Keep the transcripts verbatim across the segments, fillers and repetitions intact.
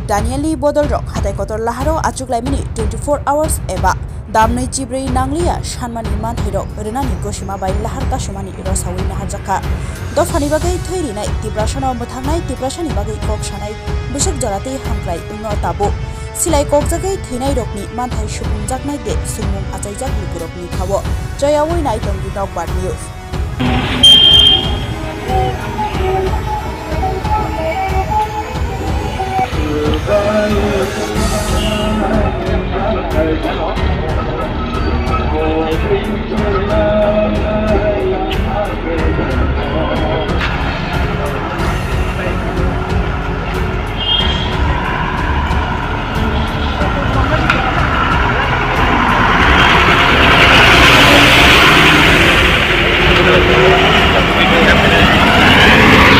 Danielni bodolrok hatai kotor laharo achuklaimani twenty-four hours eba damnwi chibrwi nangliya sanmani manthairok rwnani gosima bai lahar kasumani rosawi naharjakha. Dophani bagwi thwi rinai Tiprasano mwthangnai Tiprasani bagwi kok sanai bwswk jora tei hamkrai wngno tabuk. Silai kokjagwi thwinairokni manthai supunjaknai de swngmung achaijak lukurokni khao. Joyawi nai tongdi Nokbar News.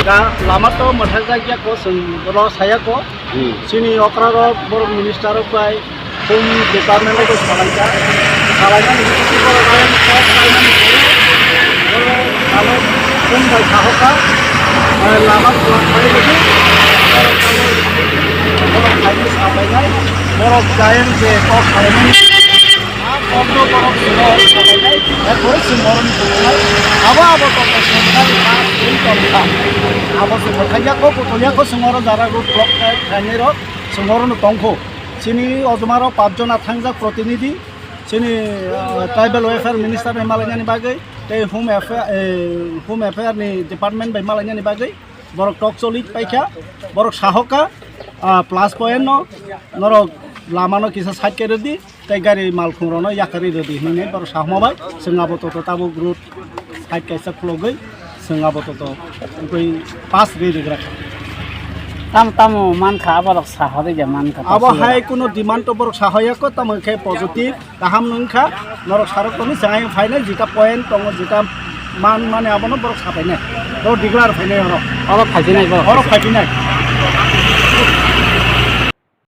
Ga lama to mwthajak ya ko, chwng oro saya ko. Hmm. Chini okra rok borok minister rok bai, home department rok bai salaijak. Salainani bisingtwi borok ayang kok khlainani phuru borok alo home bai sahoka, eh, lama block khlai rwdi. Borok alo borok khaini sabainai, borok jayang je kok khlainani. A kokno borok chwngno salainai, eh, borok chwng borokni tongmani. Abo abo tongmani tongmani, a twi tongkha. Abo chwng mwthangya kok, kutungya kok, chwng oro jara road block khai-, khainai rok chwng orono tongkho. Chini ojomaro pachjona thangjak protinidhi, chini, ah, tribal welfare minister ni malainani bagwi, tei home affair, eh, home affair ni department bai malainani bagwi borok tok choli paikha, borok sahoka, ah, plus point no, norok lama no kisa side khe rwdi, tei gari malkhung rok no yakarwi rwdi hinwi borok sahoma bai, chwng abo toto tabuk road side kaisa khulogwi, chwng abo toto wngwi pass rwi rwgra kha. Tamo tamo mankha, aborok saharwi ya mankha, Abo pass hai rwgra. Kuno demand to borok sahoya ko, tamo khe positive, kaham wngkha, norok sarok tongwi chwng ayang phainai, jeta point tongo, jeta man mani abono borok sapainai, borok declare phainai oro. Oro phaiphinai borok. Oro phaiphinai.